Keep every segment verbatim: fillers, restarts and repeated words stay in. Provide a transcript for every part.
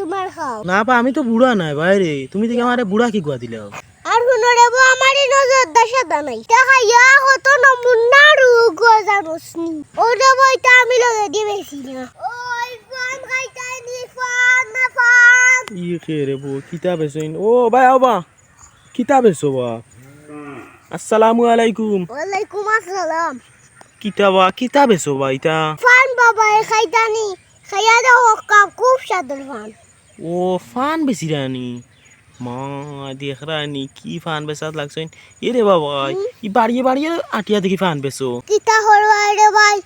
তুমার খাও। না বা, আমি তো বুড়া নায় ভাই রে, তুমি দেখি আমারে বুড়া কিগুয়া দিলাও? আর হুনো রে বা, আমার ইনো জর্দা সাদা নাই। ইতা খাইয়া কত নমুনা রোগ অয় জানোস নি? ও রে বা, ইতা আমি লগে দি বেচি না। ওই পান খাইতায় নি, পান না পান? ই কে রে বা, কিতা বেচইন? ও ভাই, ও বা, কিতা বেচো বা? আসসালামু আলাইকুম। ওয়ালাইকুম আসসালাম। কিতা বা, কিতা বেচো বা ইতা? পান বাবা, এ খাইতানি। খাইয়া দেখো কা, খুব স্বাদর পান। ও, পান বেচিরানি? মা, দেখরানি কি পান বেচাত লাগছইন। এ রে বাবা, হুম? ই বাড়িয়ে বাড়িয়ে আটিয়া দেখি পান বেচো। কিতা করবা রে ভাই,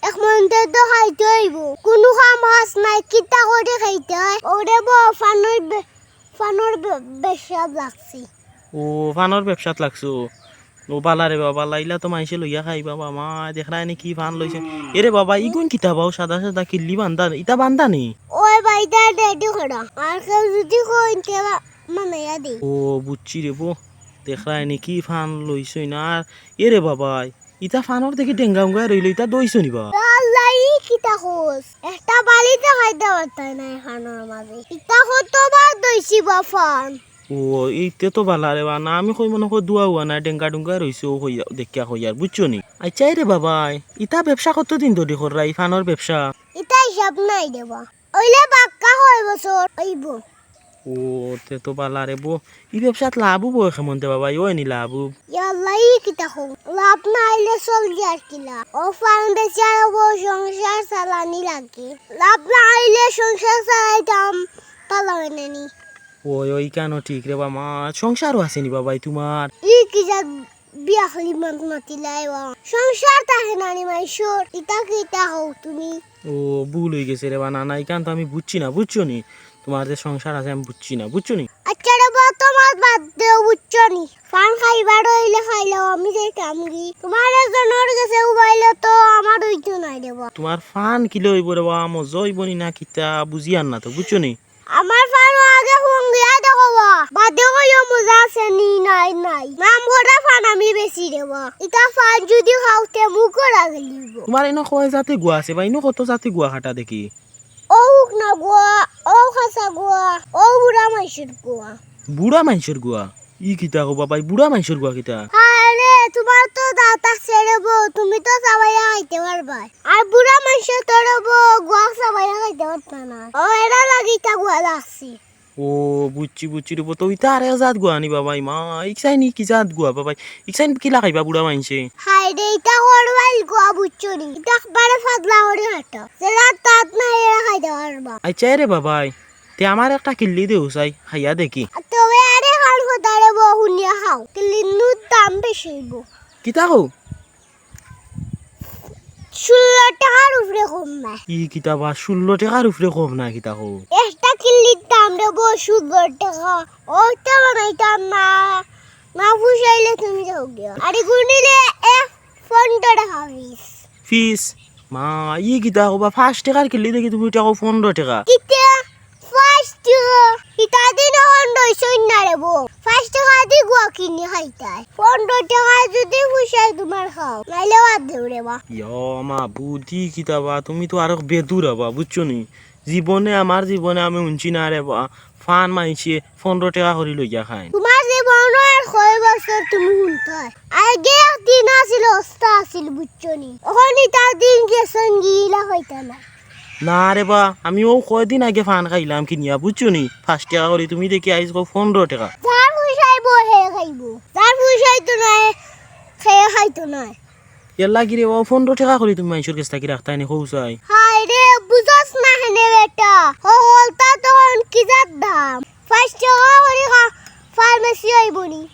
এক মন্তে তো খাইতে অইবো। কুনু কাম কাজ নাই, কিতা করি খাইতে অয়? ওরে বা, পানর বে-, পানর বে-, ব্যবসাত লাগছি। ও, পানর ব্যবসাত লাগছো? ও বালা রে বাবা, বালা, ইলা তো মাইনষে লইয়া খাইবা বা। মা, দেখরানি কি পান লইছে। এ রে বাবা, ইগুন কিতা বা, ও সাদা সাদা কিল্লি বান্দা, ইতা বান্দা নি? ওই বা, ইতা রেডি করা। আর কেউ যদি কইন, তে বা-, বানাইয়া দেই। ও, বুঝছি রে বা, দেখরানি কি পান লইছইন। আর এ রে বাবা, ইতা পানর দেখি ডেঙ্গা উঙ্গা রইলো, ইতা দইছো নি বা? আল্লাহ, ই কিতা কস? একটা বালিতে খাইতে পারতায় না এ পানর মাঝে। ইতা কতবার দইছি বা পান। ও, ইতে তো বালা রে বা। না, আমি কই মনো কই দুয়া উয়া না, ডেঙ্গা ডুঙ্গা রইছে, ও কইয়া, দেখিয়া কইয়ার, বুঝছো নি? আচ্ছা, এ রে বাবা, ইতা ব্যবসা কতদিন ধরি কররায়, ই পানর ব্যবসা? ইতা হিসাব নাই রে বা। অইলে বাক্কা কয় বছর অইবো। ও, তে তো বালা রে বা। ই ব্যবসাত লাভ অইবো কেমন তে বাবা, অয় নি লাভ? ইয়াল্লা, ই কিতা কও? লাভ না অইলে চলবো আর কিলা? ও পান বেচিয়া অইবো, সংসার চালানি লাগে। লাভ না অইলে সংসার চালাইতাম পারলাম না নি। ওই, ওই কেনে ঠিক রে বা মা, সংসারও আছে নি বাবাই তুমার? ই কি জাত বিয়া খালি মাত মাতিলায় বা? সংসার থাকে না নি মাইনষর, ইতা কিতা কও তুমি? ও, ভুল অইগেছে রে বা, না, না, ইখান তো আমি বুঝছি না, বুঝছো নি? তুমার যে সংসার আছে আমি বুঝছি না, বুঝছো নি? আচ্ছা রে বা, তুমার বাদ দেও, বুঝছো নি? পান খাইবার অইলে খাইলাও, আমি যাইতাম গি। তুমার একজনর গেছে উবাইলে তো আমার অইতো নায় রে বা। তুমার পান কিলা অইবো রে বা, মজা অইবো নি না কিতা, বুঝিয়ার না তো, বুঝছো নি? আমার পানো আগে হুন দিয়া দেখো বা, বাদে কইও মজা আছে নি নাই নাই। নাম করা পান আমি বেচি রে বা। ইতা পান যদি খাও তে মুখো লাগিলিবো। তুমার ইনো কয় জাতি গুয়া আছে বা, ইনো কত জাতি গুয়া কাটা দেখি। অউ হুকনা গুয়া, অউ কাচা গুয়া, অউ বুড়া মাইনষর গুয়া। বুড়া মাইনষর গুয়া? ই কিতা কও বাবাই, বুড়া মাইনষর গুয়া কিতা? হায় রে, তুমার তো দাঁত আছে রে বা, তুমি তো চাবাইয়া খাইতে পারবায়। আর বুড়া মাইনষে তো রে বা, গুয়া চাবাইয়া খাইতে পারতা না। ও, এরা লাগি ইতা গুয়া লাগছে। ও, বুঝছি, বুঝছি রে বা, তো ইতা আরেক জাত গুয়া নি বাবাই মা, ইকসাইন ই কি জাত গুয়া বাবাই, ইকসাইন কিলা খাইবা বুড়া মাইনষে? হায় রে, ইতা হরবাইল গুয়া বুঝছো নি, ইতা একবারে ফাতলা করি কাটো, যেরার দাঁত নাই এরা খাইতে পারবা। আচ্ছা, এ রে বাবাই, তে আমারে একটা কিল্লি দেও চাই, খাইয়া দেখি। তবে আরে খান কথা রে বা, হুনিয়া খাও, কিল্লির নু দাম বেশি অইবো। কিতা কও? ষোলো টেকার উপরে কম নায়। ই কিতা বা, ষোলো টেকার উপরে কম নায় কিতা কও? একটা কিল্লির দাম রে বা ষোলো টেকা। অইটা বানাইতাম না, না পুষাইলে তুমি যাও গিয়া। আর গুনিলে এক পনেরো টেকা পিস। পিস? মা, ই কিতা কও বা, পাঁচ টেকার কিল্লি দেখি তুমি ইটা কও পনেরো টেকা। কিতা? পাঁচ টেকা? ইতা দিন অখন রইছইন না রে বা। পাঁচ টেকা দি গুয়া কিনি খাইতায়। পনেরো টেকা যদি পুষায় তুমার খাও, নাইলে বাদ দেও রে বা। ইয়া মাবুদ, ই কিতা বা, তুমি তো আরো বেদুরা বা, বুঝছো নি? জীবনে, আমার জীবনে আমি হুনছি না রে বা, পান মাইনষে পনেরো টেকা করি লইয়া খাইন। তুমার জীবনও আর কয় বছর তুমি হুনতায়? আগে এক দিন আছিল, হস্তা আছিল, বুঝছো নি? অখন ইতার দিন গেছইন গিলা কইতা না। না রে বা, আমি অউ কয়দিন আগে পান খাইলাম কিনিয়া, বুঝছো নি? পাঁচ টেকা করি, তুমি দেখি আইজ কও পনেরো টেকা। যার পুষাইবো হে খাইবো, যার পুষাইতো নায় হে খাইতো নায়। এর লাগি রে বা, পনেরো টেকা করি তুমি মাইনষর গেছ থাকি রাখতায় নি, কও চাই। হায় রে, বুঝস না কেনে বেটা, হকলতা তখন কি জাত দাম। পাঁচ টেকা করি খা-, ফার্মেসি অইবো নি।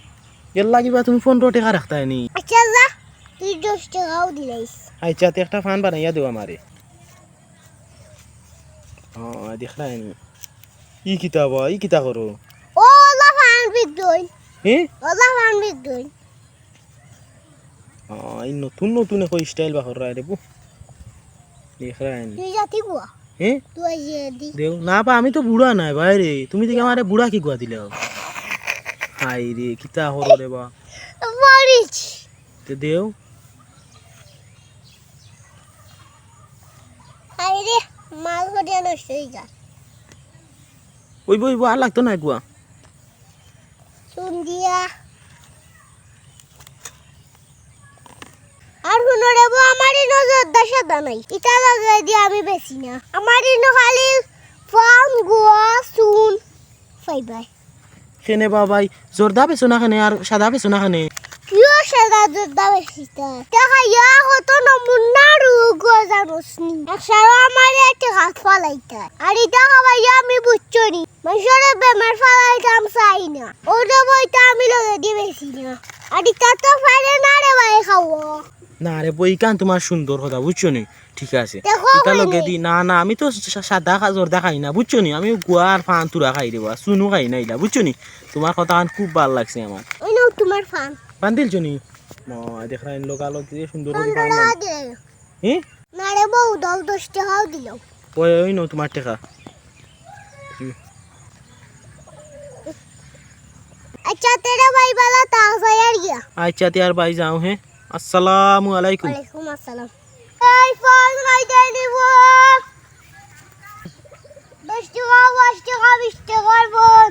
এর লাগি বা তুমি পনেরো টেকা রাখতায় নি। আচ্ছা যা, তুই দশ টেকাও দিলাইস। আচ্ছা, তে একটা পান বানাইয়া দেও আমারে। অ, দেখরায় নি। ই কিতা বা, ই কিতা করো? ও, অলা পান বিকইন। হে? অলা পান বিকইন। আ, ই নতুন নতুন একো style বার কররায় রে বা। দেখরায় নি। তুই জাতি গুয়া। হে? তুই আইয়ে দি। দেও। না বা, আমি তো বুড়া নায়, ভাই রে। তুমি দেখি আমারে বুড়া কিগুয়া দিলাও? হায় রে, কিতা করো রে বা। মরিচ। তে দেও। হায় রে, মাল করিয়া নষ্ট অই যায়। ওইব, ওইব, আর লাগতো না এগুয়া। চুন দিয়া। আর হুনো রে বউ, আমার ইনো জর্দা সাদা নাই, ইতা লাগাই দি আমি বেশি না। আমার ইনো খালি ফান, গুয়া, চুন পাইবায়। কেনে বা ভাই, জর্দা বেচো না কেনে আর সাদা বেচো না কেনে? কিও সাদা জর্দা বেচিতা? ইতা খাইয়া কত নমুনা রোগ অয় জানোস নি? একসারো আমার একটা হাত ফালাইতা। আর ইতা খাওয়াইয়া আমি বুঝছো নি? মানষরে বেমার ফালাইতাম চাই না। ওরে বউ, ইতা আমি লগে দি বেশি না। আর ইতা তো পারে না রে ভাই খাওয়া। না রে বউ, ইখান তুমার সুন্দর কথা, বুঝছো নি? ঠিক আছে। দেখো ইতা লগে দি, না, না, আমি তো সা-, সাদা খা-, জর্দা খাই না, বুঝছো নি? আমি গুয়া আর ফান তুরা খাই রে বা, চুনু খাই না ইলা, বুঝছো নি? তুমার কথাখান খুব ভালা লাগছে আমার। ওই নাও তুমার ফান। ফান দিলছো নি? ও, দেখরায় লগালগ যে সুন্দর করি ফান দিলাম। হি? না রে বউ, দাও, দশ টেকাও দিলাও। ওই, ওই নাও তুমার টেকা। হুম। আচ্ছা, তে রে ভাই, বালা তা যাই আর গিয়া। আচ্ছা, তে আর ভাই যাও, হে। আসসালামু আলাইকুম। ওয়ালাইকুম আসসালাম। এই ফল নাই দেয়নি বল। দশ টেকা, পাঁচ টেকা, বিশ টেকার বল।